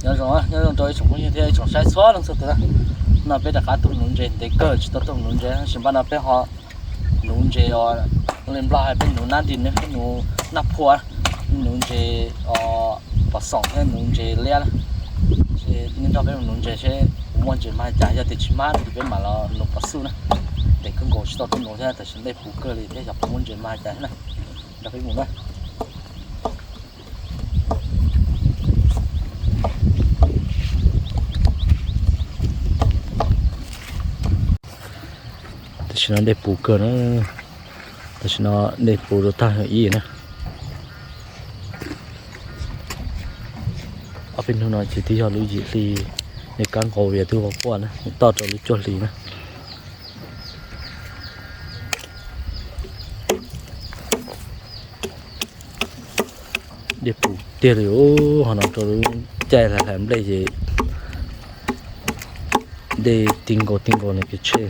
Nyob zoo, nyob zoo rau ib tsoom phooj ywg thiab ib tsoom saib txhua leej txhua tus na. No peb rov qab tuaj nuv ntses ntev kawg tsis tau tuaj nuv ntses, tab sis npaj no peb ho nuv ntses os, li Nplog hais peb nuv nab dis ne, peb nuv nab phua, nuv ntses os, pom xoom thiab nuv ntses liab na. Nej nrog peb mus nuv ntses seb puas muaj ntses mas cas, yog tias tsis muaj no ces peb mam los nuv pom xub na. Ntev kawg nkaus tsis tau tuaj nuv thiab, tam sim no dej puv kawg li thiab, xyov puas muaj ntses mas cas thiab na. Nrog peb mus na. Tam sim no dej puv kawg na, tam sim no dej puv rau tag ib na. Ob peb hnub no ces twb yog lub yim hli, dej kab nkaus yog twb vau quaj na, toj rau lub cuaj hli na. Dej puv tiag li, ho no rau lub caij hlais hlais nplej ces dej ti nkaus ti nkaus nws kev tshe.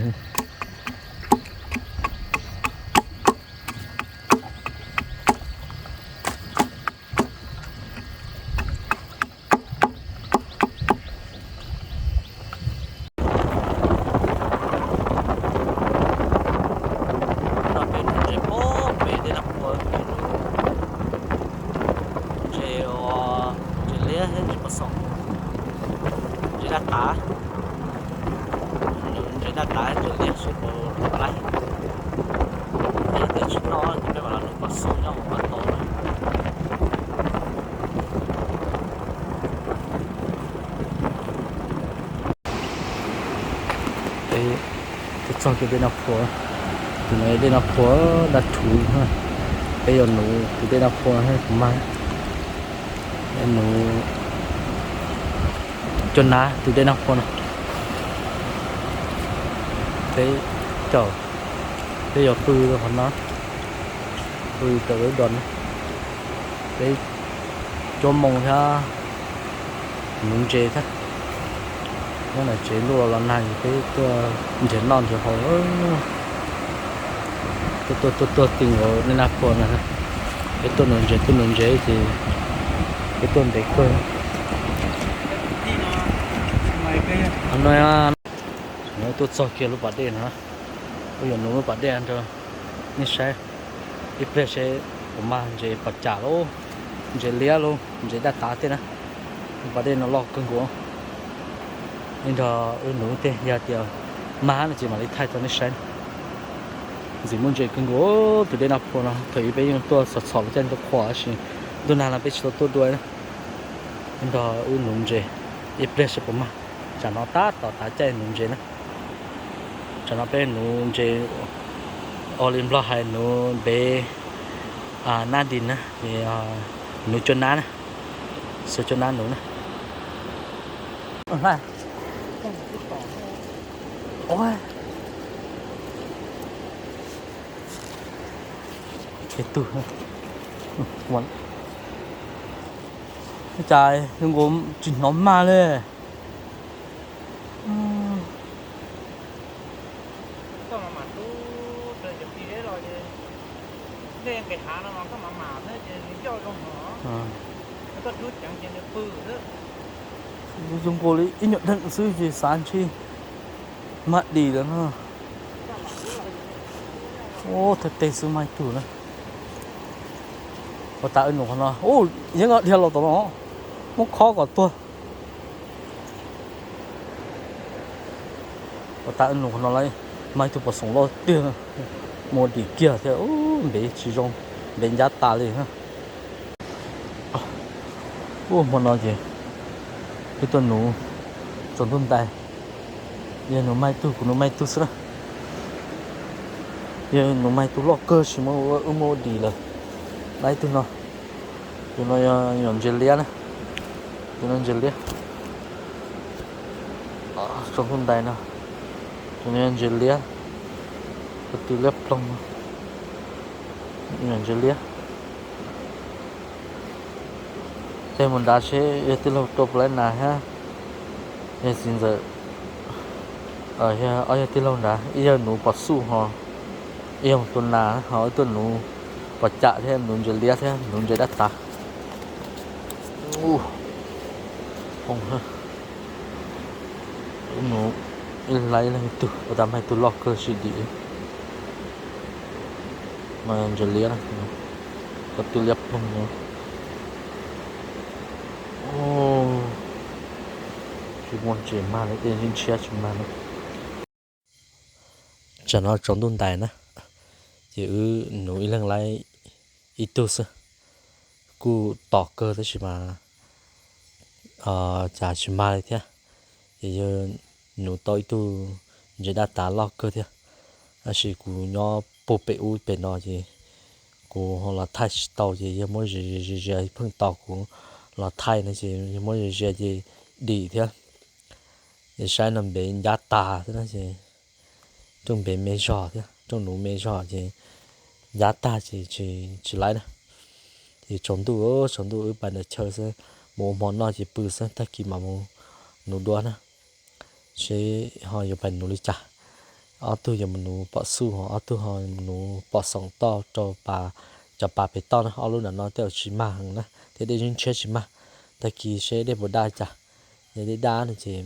No peb nuv ntses pem dej Naj Phua, peb nuv ntses, ntses liab thiab ntses pom xoom, ntses daj tav. Nuv ntses daj tav ntses liab seb puas laib. Yog tias tsis noj ces peb mam los nuv pom xub nyob hauv qab tau na. Peb tuaj txog kiag dej Naj Phua, tus no dej Naj Phua dab thuv, peb yuav nuv tus dej Naj Phua puas mag, nuv cov nab tus dej Naj Phua no. Peb caum, peb yuav pw rau qhov no, pw rau lub dos no, peb cuab moo thiab nuv ntses thiab. Nyob ntawm tsev ntuj los los nag ces peb tuaj nrhiav noj nrhiav haus. Tuaj tuaj tuaj tuaj ti nkaus dej Naj Phua no, peb tuaj nuv ntses tuaj nuv ntses ces peb tuaj ntev kawg. No, tuaj txog kiag lub pas dej no, kuv yuav nuv lub pas dej rau nej saib ib pliag seb puas mag ntses pom cam lauj, ntses liab lauj, ntses daj tav tej na. Lub pas dej no loj kawg nkaus. Nej nrog wb nuv tej, yog tias mag no ces mam li thaij rau nej saib. Ntxim muaj ntses kawg nkaus tus dej Naj Phua no, thaum ub peb yeej tuaj txhom txhom los coj tuaj qhuas tab sis ntuj nag no peb tsis tau tuaj dua na. Nej nrog wb nuv ntses ib pliag seb puas mag. Tsam no tab tom tav caij nuv ntses na. Tsam no peb nuv ntses, ua li Nplog hais nuv npev nab dis na, nuv cuab nab na, xuas cuab nab nuv na. Ua cas zoo nkaus tsis hnov mag li. Zoo nkaus li ib nyuag dheev xwb ces xav ntshe mag dis lawm na. Ub, thawj teg xwb mag ib tug na. Ua tas wb nuv qhov no, ub, yeej dhia los tom no, muab khob kom tuag. Ua tas wb nuv qhov no lawm, mag ib tug pom xoom loj tiag, muaj dim kiag thiab, npev tsis zoo, npev ncab tas li. Ub, hmo no ces wb tuaj nuv tsaus ntuj ntais, yog nuv mag ib tug, kuv nuv mag ib tug xwb na. Yog nuv mag ib tug loj kawg tsis muaj, wb muab ua dim lawm. Lab ib tug no, tus no yog ntses liab na, tus no ntses liab. Tsaus ntuj ntais no, tus no yog ntses liab, tus liab ploog, ntses liab. Tej mus nrad seb yog tij laug rau puas laib nas thiab, yog txiv ntxawm, ob yog tij laug nrad, ib yog nuv pom xuj ho, ib yog mus tua nas ho, ib tuaj nuv pom cam thiab nuv ntses liab thiab nuv ntses dab tav. Poob hab. Ib nus ib leeg laib ib leeg ib tug, ua tas mas ib tug loj kawg sib dim. Mas ntses liab na, ko tw liab ploog no. Tsis muaj ntses mag li, dej ntshiab tsis mag na. Tsam no tsaus ntuj ntais na, ces wb nuv ib leeg laib ib tug xwb, kuj tos kawg tab sis mas cas tsis mag li thiab. Ces yawg nuv tau ib tug ntses daj tas loj kawg thiab, tab sis kuv nyob puag pem ub pem no ces kuv ho los thaij tsis tau ces yawg muab zias zias zias pheej tos kuv los thaij no ces yawg muab zias zias ces dim thiab. Es saib no npev ncab tag thiab na ces rooj npev me zog thiab rooj nuv me zog ces ncab tag ces tsis laib na. Ces tsaus ntuj tsaus ntuj wb pais nram chaw xwb, mus ua hmo noj ces pw xwb, tag kis mam mus nuv dua na. Seb ho yuav pais nuv li cas, ob tug yuav mus nuv pom xuj ho ob tug ho mus nuv pom xoom toj rau pas, cov pas pem toj na, ob lub nram no tej zaum tsis mag heev na thiab dej ntshiab tsis mag. Tag kis seb dej puas daj cas, yog dej daj no ces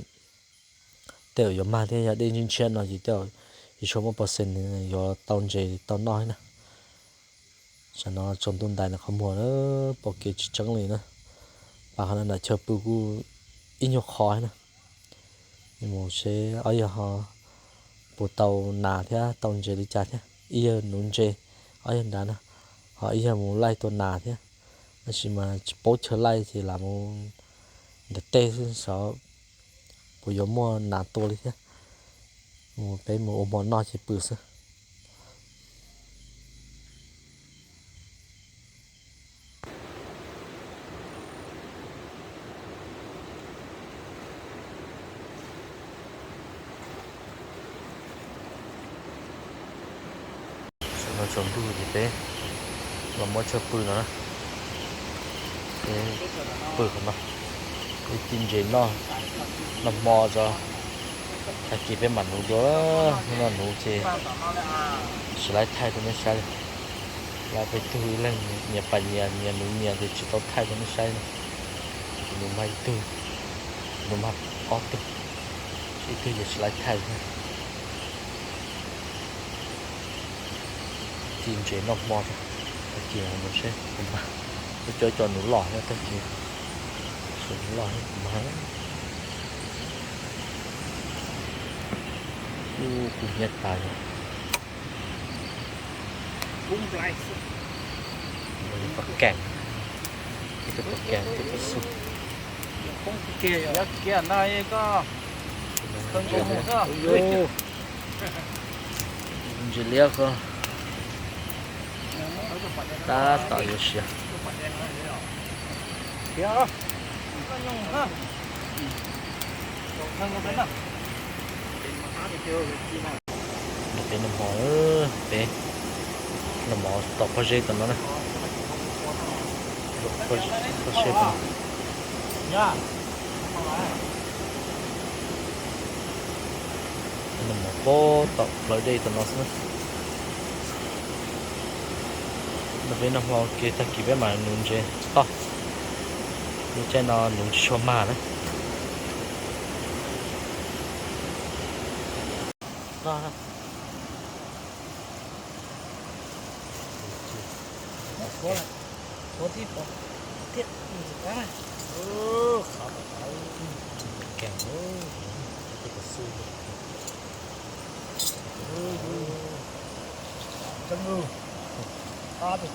tej zaum yuav mag thiab, yog dej ntshiab no ces tej zaum tsis tshua muaj pov xees yuav tau ntses tau noj thiab na. Tam no tsaus ntuj ntais ntawm qhov muag na, pom kev tsis tseeb li na. Pas qhov no nram chaw pw kuj ib nyuag qho thiab na. Mus seb ob yawg ho puas tau nas thiab tau ntses li cas thiab, ib yawg nuv ntses, ob yawg nrad na, ho ib yawg mus laij tua nas thiab. Tab sis mas tsis paub chaw laij ces lam mus ntawm tej xwb xyov puas yuav muaj nas tua li thiab. Mus peb mus ua hmo noj ces pw xwb. Tam no tsaus ntuj ces peb los muab chaw pw no na. Peb pw qhov no, ib ci ntses noj, noj hmo tso, tag kis peb mam nuv dua. Hnub no nuv ces tsis laib thaij rau nej saib li. Laib peb tug ib leeg nyias pais nyias, nyias nuv nyias ces tsis tau thaij rau nej saib no. Ces nuv mag ib tug, nuv mag ob tug, ib tug ces tsis laib thaij li. Ci ntses noj hmo tso, tag kis mus seb puas mag. Ib co ib co nuv loj thiab, tag kis sawv nuv loj thiab puas mag. Ub, kuv hnyiab tas li. Pov keem, ib tug pov keem, ib tug pov xub. Ntses liab ko, tab tom yuav siav. Peb noj hmo, peb noj hmo tom pob zeb tom no na. Pob zeb tom no. Noj hmo pem tom plawv dej tom no xwb. No peb noj hmo ke tag kis peb mam nuv ntses toj. Lub caij no nuv tsis tshua mag na.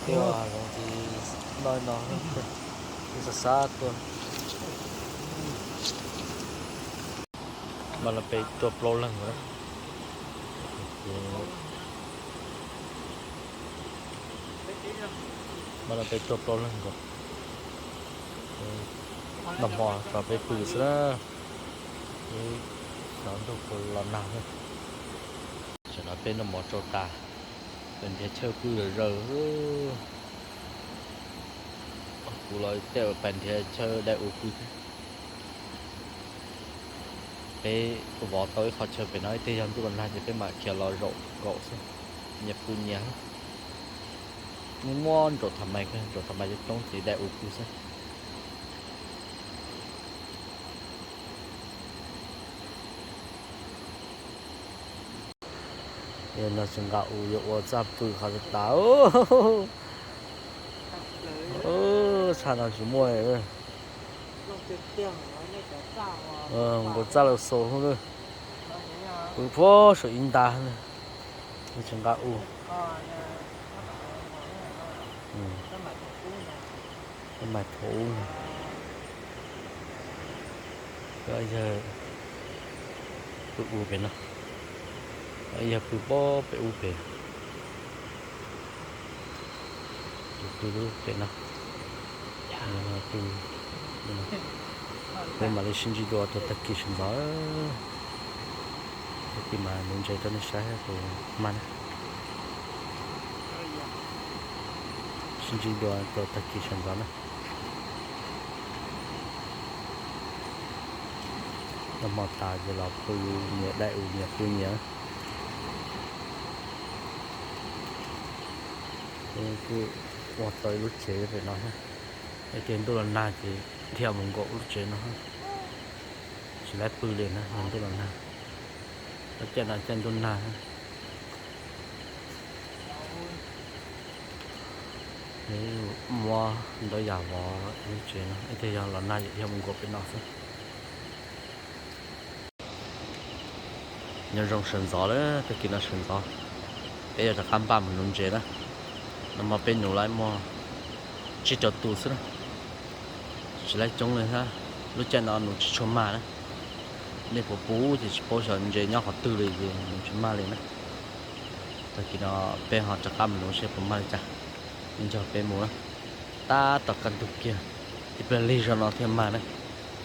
Tuaj zoo li no, xav xav tuaj. Mas no peb tuaj plaub leeg na. Mas no peb tuaj plaub leeg nkaus. Noj hmo no peb pw xwb na. Peb hnov ntuj puas los nag thiab. Tam no peb noj mov tsau tas, pais nrhiav chaw pw zom zaws. Kuv los tej zaum pais nrhiav chaw dai us pw thiab. Peb vov tau ib qho chaw pem no ib teg, yog ntuj los nag ces peb mam khiav los zaum nkaus xwb, nyias pw nyias. Muaj muaj ntsaum tham mais, ntsaum tham mais coob coob ces dai us pw xwb. No tsis nqa u yuav ua txaj pw qhov tas tas. Txaj no tsis muaj. Nkaus txaj lawm xaus, pw puag saum ib nta, tsis nqa u. Mas thaum ub no, yawg pw u pem no, yawg pw pob pem ub pem. Pw pem no, peb mam li sib ntsib dua rau tag kis sawv ntxov. Tag kis mas nuv ntses rau nej saib puas mag na. Sib ntsib dua rau tag kis sawv ntxov na. Noj hmo tas ces los pw nyias, dai u nyias pw nyias. Kuj ua tau ib lub tsev pem no thiab. Ib tiag ntuj los nag ces dhia mus nkaum lub tsev no, tsis laib pw li na, ntuj los nag. Lub caij no caij ntuj nag. Muab ntau yam vov lub tsev no, ib tiag yog los nag dhia mus nkaum pem no xwb. Nyob zoo sawv ntxov lawm, tag kis no sawv ntxov peb yuav rov qab npaj mus nuv ntses na. Nag hmo peb nuv lawm muaj tsib rau tus xwb na, tsis laib coob li thiab. Lub caij no nuv tsis tshua mag na. Nej puas pom ces tsis paub xyov ntses nyob qhov twg li ces nuv tsis mag li na. Tag kis no peb ho rov qab mus nuv seb puas mag li cas. Nej nrog peb mus na. Tab tom kaj ntug kiag, ib pliag lig zog no thiaj mag na.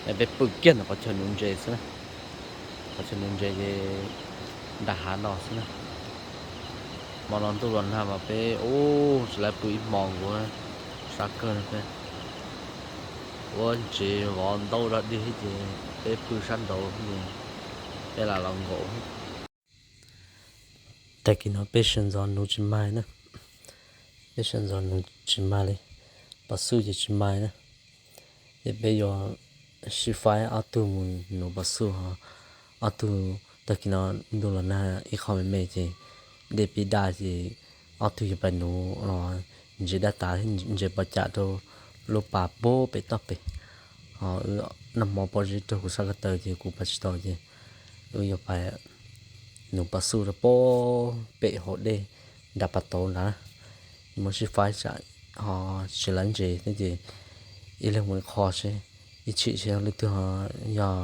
Es peb pw kiag ntawm qhov chaw nuv ntses xwb na. Qhov chaw nuv ntses ces nram hav no xwb na. Hmo no ntuj los nag mas peb ub tsis laib pw ib hmo nkaus, sab kawg no peb. Ua ntses vov ntaub dog dig ces peb pw sab nraud, peb lam los nkaum. Tag kis no peb sawv ntxov nuv tsis mag na, peb sawv ntxov nuv tsis mag li, pas xuj ces tsis mag na. Ces peb yuav sib faib ob tug mus nuv pas xuj ho ob tug, tag kis no ntuj los nag ib qho me me ces dej pib daj ces ob tug yuav pais nuv los ntses daj tas thiab ntses pov cam rau lub pas puag pem toj pem. Ho wb noj hmo pob zeb raug kuv sab ko taw ces kuv pais tsis tau ces wb yuav pais nuv pas xuj rau puag pem hauv dej nram pas tauv nrad na. Mus sib faib tsam ho tsis laib ntses thiab ces ib leeg mus ib qho seb, ib tshim seb leej twg ho yog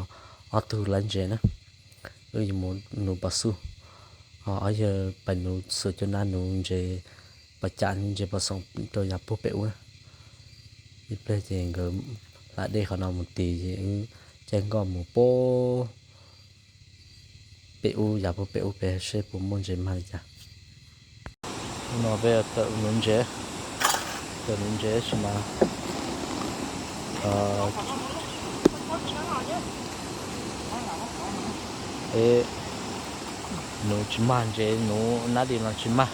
ob tug laib ntses na. Wb yuav mus nuv pas xuj, ho ob yawg pais nuv xuas cov nab nuv ntses pov cam ntses pov xoom rau yav puag pem ub na. Ib pliag ces nkawd hla dej qhov no mus tid ces wb caij nkoj mus puag pem ub, yav puag pem ub pem seb puas muaj ntses mag li cas. No peb tawm nuv ntses, tawm nuv ntses tab sis mas nuv tsis mag ntses, nuv nab dis los tsis mag,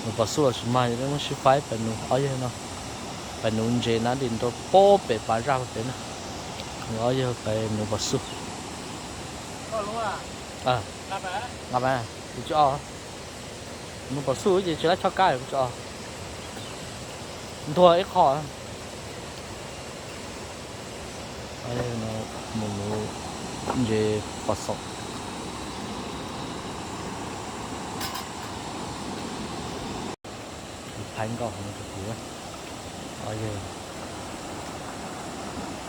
nuv pas xuj los tsis mag, muab sib faib pais nuv ob yawg no, pais nuv ntses nab dis rau puag pem pas zaj pem na, nuv ob yawg pais nuv pas xuj. Nqa pais, kuv tsis o. Nuv pas xuj ces tsis laib choj kab, kuv tsis o. Ntuag ib qho. Mus nuv ntses pov xoom. Phaib nkauj hauv no rau kuv, o yawg,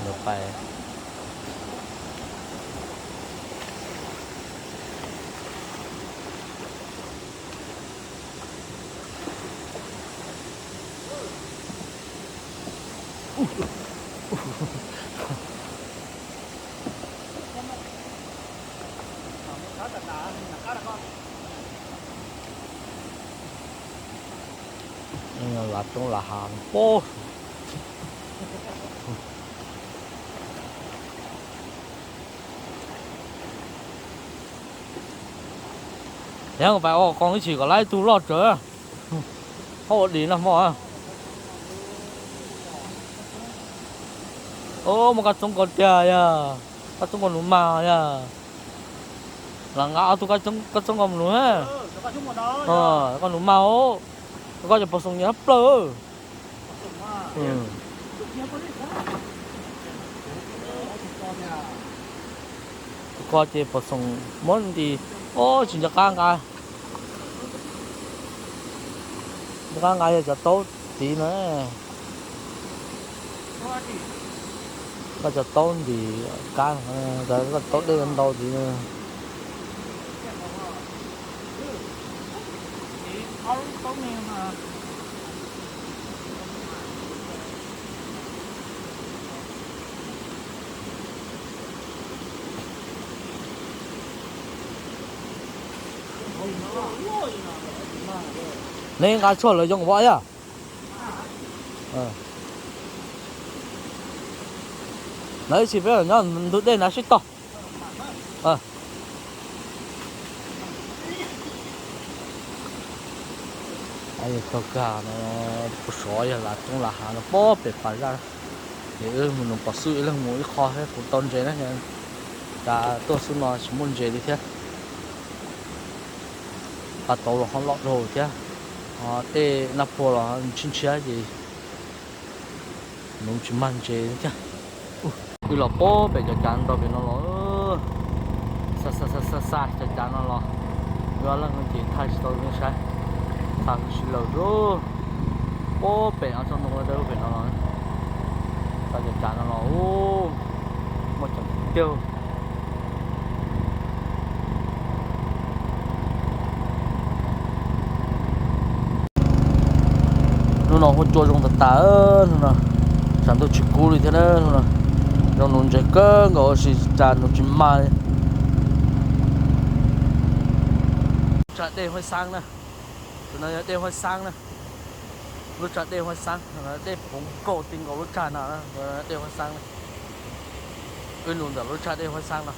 nkawd pais. Lav roob lav hav pob. Yog pais ua qoos ib chim kom laib ib tug loj tsawv, hauj ua dis noj hmo. Muaj kab txoob nkaus tiag yog, kab txoob nkaus nuv mag yog. Los nqa ob tug kab txoob nkaus mus nuv na. Koj nus mag os, koj cov pos xoos nyiam tshaj plaws. Koj ces pos xoos muab nti, o, tsis nco qab nqa. Nco qab nqa yog cov taub tid na. Koj cov taub ntim kab, koj taub dej ntau tid na. Neb nqa tshuaj lawv yoo voj yog. Lawv ib txhis peb nyob ntug dej nrad sib tog. Taug kag no, kuv suav yog lav roob lav hav no pob pem pas zaj. Ces wb mus nus pov xwb, ib leeg mus ib qho thiab kuv tau ntses na. Cas tuaj xub no tsis muaj ntses li thiab. Pas tauv los ho loj dhau thiab, tej naj phua los ntshiab ntshiab ces nuv tsis mag ntses thiab. Wb los pob pem cov cav ntau pem no los, xa xa xa xa cov cav no los, wb ob leeg ces thaij tsis tau saib, xa huv si lawm. Pob pem ob tsob ntoo dawb pem no los, xa cov cav no los, muaj ceem tiag. Hnub no huab cua zoo tas tas, hnub no tshav ntuj tsis kub li thiab na, hnub no zoo nuv ntses kawg nkaus ua si cas nuv tsis mag li. Tsag dej Huab Xaab na, tus no yog dej Huab Xaab na, lub tsag dej Huab Xaab, dej puv nkaus ti nkaus lub tsag no, dej Huab Xaab na. Wb nus ntawm lub tsag dej Huab Xaab no.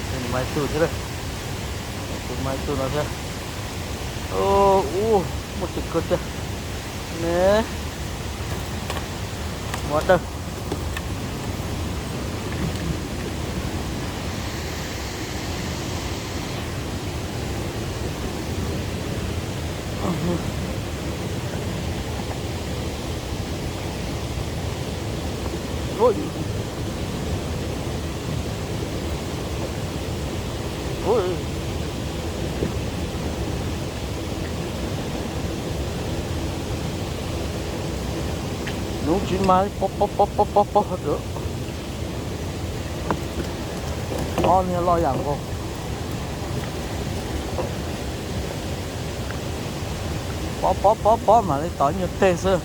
Tus mas ib tug thiab, tus mas ib tug no thiab. Ub, muaj tsev kawg tiag ne. Muaj dawb. Nuv tsis mag li, pob pob pob pob pob pob. Ob niag loj yam nkaus. Pob pob pob pob mam li tov nyuag teg xwb.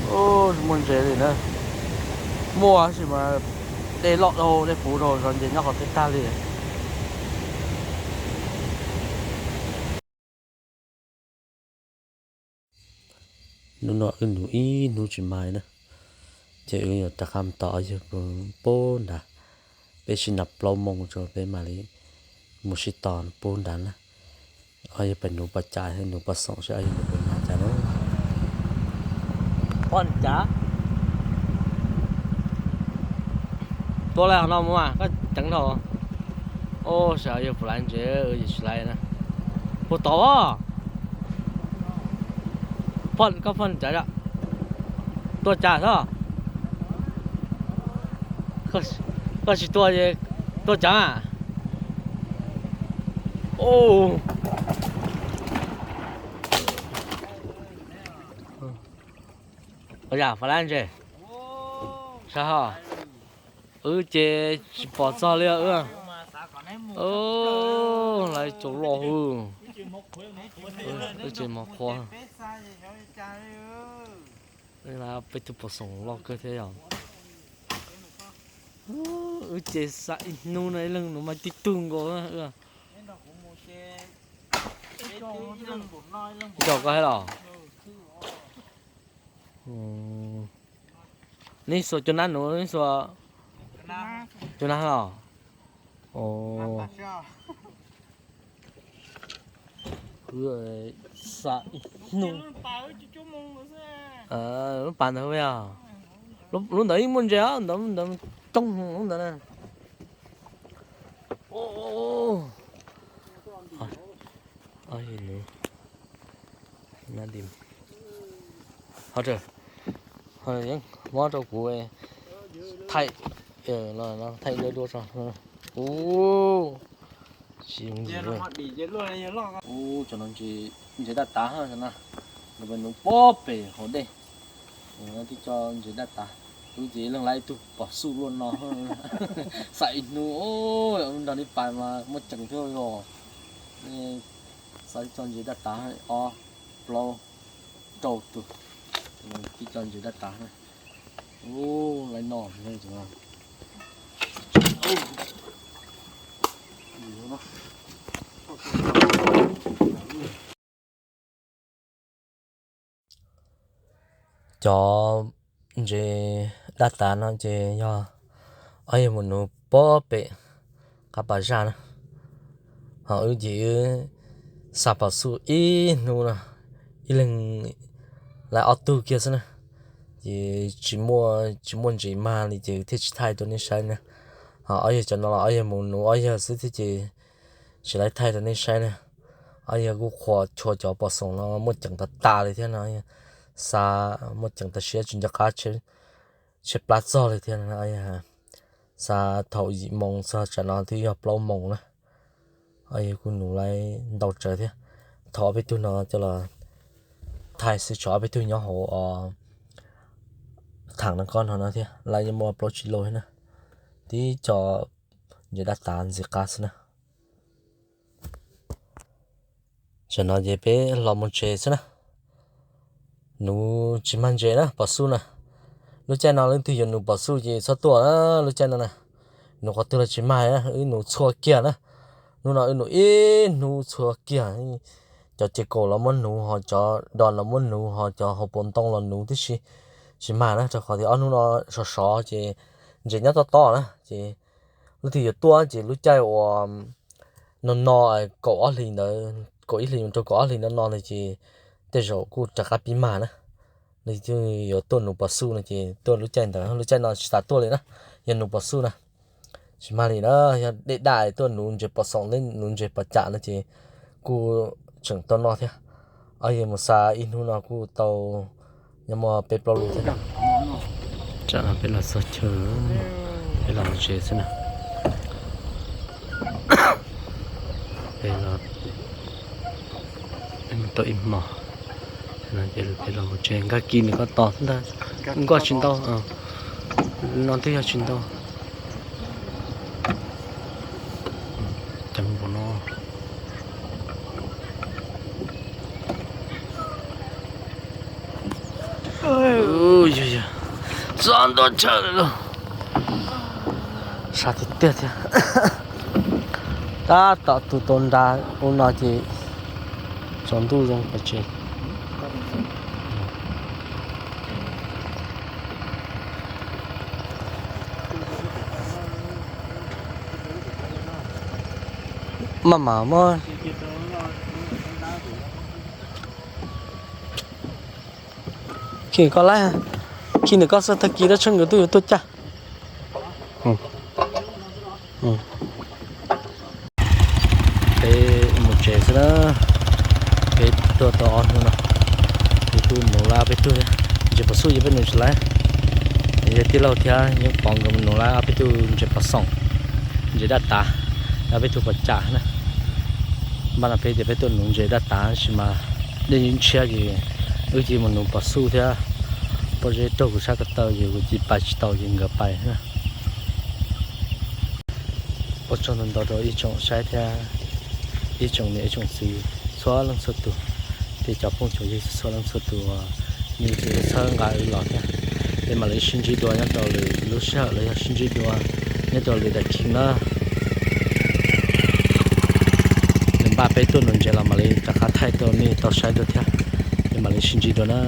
Tsis muaj ntses li na. Muaj tab sis mas dej loj dhau, dej puv dhau, zov ntses nyob qhov twg tag li. Hnub no wb nuv ib hnub tsis mag na, ces wb yuav rov qab mus tos ob yawg puag nrad. Peb sib nrog plaub moo tso peb mam li mus sib tos puag nrad na. Ob yawg pem nuv pom cas, nuv pom xoom seb ob yawg nuv pom cas na. Pom cas? Tua lawm hov no mus mas koj ceev dhau. Ub, seb ob yawg puas laiv ntses, wb tsis laiv na. Puas tod os? Phom, koj phom cas? Tua cas xwb? Koj tsis tua, tua cas? Ub. Zam fas lab ntses. Sab ho. Wb ces tsis pom txog li wb. Lawv tsaus loj hwv. Wb ces mos qhuav. Peb tug pos xoom loj kawg thiab yog. Wb ces xa ib hnub no ib leeg nws mas tib tug nkaus. Ib co koj thiab los? Neb xuas cov nab nuv, neb xuas cov nab los? Xa ib hnub. Lub pas ntawd yog lub ntawd yeej muaj ntses os, ntawd ntawd coob lub ntawd na. Muab rau kuv thaij, thaij dua dua tso. Ub, tsis ntxim. Ub, cov no ntses daj tav no, nws pob pem hauv dej. Twb cov ntses daj tav, twb ces leej lab ib tug pom xuj luaj no. Xa ib hnub nrog neb pais mas muaj ceem thiab os. Xa ib co ntses daj tav ob plaub rau tus, ib co ntses daj tav. Ub, lawv no Cov ntses daj tav no ces yog ob yawg mus nuv pob pem qab pas zaj na. Ho wb ces wb xa pom xuj ib hnub no, ib leeg lawv ob tug kiag xwb na. Ces tsis muaj, tsis muaj ntses mag li ces thiaj tsis thaij rau nej saib na. Ho ob yawg cov no los ob yawg mus nuv ob yawg xwb thiab ces tsis lawv thaij rau nej saib na. Ob yawg kuj qhuas chua cov pos xoom no muaj ceem tas tas li thiab no. Xa muaj ceem tas siab tsis nco qab tshaib plab txog li thiab. Xa thaum yim moos txog tsam no twb yog plaub moos na. Ob yawg kuj nuv lawv ntau tsawv thiab. Thov ob peb tug no coj los thaij xwb, tshuav ob peb tug nyob hauv thaam no kob no no thiab, lawv yeej muaj plaub tsib lub thiab na. Tib co ntses daj tav ntxim qab xwb na. Tam no ces peb los mus tsev xwb na. Nuv tsis mag ntses na, pom xuj na. Lub caij no leej twg yuav nuv pom xuj ces txhob tuaj na, lub caij no na. Nuv qhov twg los tsis mag na, wb nuv txhua kiag na. Hnub no wb nuv ib hnub txhua kiag. Cov ces kaum los muab nuv, ho cov dos los muab nuv, ho cov hauv paus ntoo los nuv tib si, tsis mag na, rau qhov tias ob hnub no sov sov ces ntses nyob tob tob na. Ces leej twg yuav tuaj ces lub caij uas no no kaum ob hlis ntawd, kaum ib hlis mus rau kaum ob hlis no no na ces tej zaum kuj rov qab pib mag na. Leej twg yuav tuaj nuv pom xuj no ces tuaj lub caij ntawd, lub caij no tsis tas tuaj li na. Yog nuv pom xuj na, tsis mag li na. Yog dej daj tuaj nuv ntses pom xoom, nuv ntses pom cam no ces kuj tseem tau noj thiab. Ob yawg mus xa ib hnub no kuj tau nyob muaj peb plaub lub thiab na. Tam no peb los txog chaw, peb los mus tsev xwb na. Peb los tau ib hmos, peb los mus tsev. Nkag kis nws ko tos xwb ntag, nkoj tsis ntau, no twb yog tsis ntau. Ceev npaum no. Yog yog, txog ntua chaw lawm lauj. Sab tiag tiag thiab. Tab tom tu tau nra ub no ces tsaus ntuj zoo pov tseg. Maj mam muab khi koj laib, khi nws koj xwb, tag kis dab tsheej nkawd twb yuav tuaj caj. Peb mus tsev xwb na. Peb tuaj tau ob hnub no, peb kuj nuv lawv ob peb tug thiab. Ntses pom xuj ces peb nuv tsis lawv. Yog tij laug thiab Yeeb Pov nkawd mus nuv lawv ob peb tug ntses pom xoom, ntses daj tav, ob peb tug pom cam na. Npaj no peb tias peb tuaj nuv ntses daj tav tab sis mas dej yeej tshiab ces wb cia li mus nuv pom xuj thiab Pob zeb raug kuv sab ko taw ces kuv cia li pais tsis tau ces nkawd pais na. Ua tsaug ntau ntau rau ib tsoom saib thiab ib tsoom niam ib tsoom txiv txhua leej txhua tus, thiab cov phooj cov ywg txhua leej txhua tus uas nej txhawb nqa wb los thiab. Peb mam li sib ntsib dua nyob rau lwm lub sij hawm los yog sib ntsib dua nyob rau lwm daim clip na. Nws npaj peb tuaj nws ntses los mam li rov qab thaij rau nej tau saib dua thiab. Peb mam li sib ntsib dua na.